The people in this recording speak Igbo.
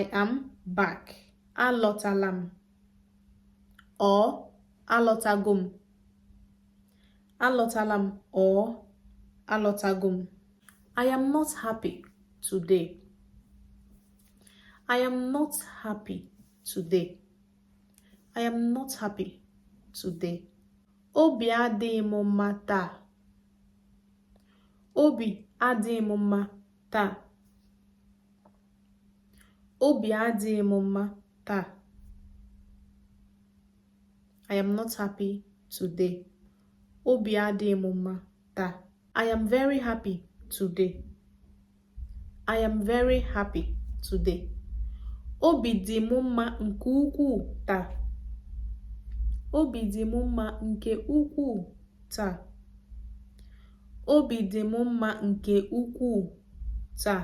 I am back. Alọtala m or alọtago m. Alọtala m or alọtago m. I am not happy today. I am not happy today. I am not happy today. Obi adịghị m mma taa. Obi adịghị m mma taa. Obi adịghị m mma taa. I am not happy today. Obi adịghị m mma taa. I am very happy today. I am very happy today. Obi dị m mma nke ukwuu taa. Obi dị m mma nke ukwuu taa. Obi dị m mma nke ukwuu taa.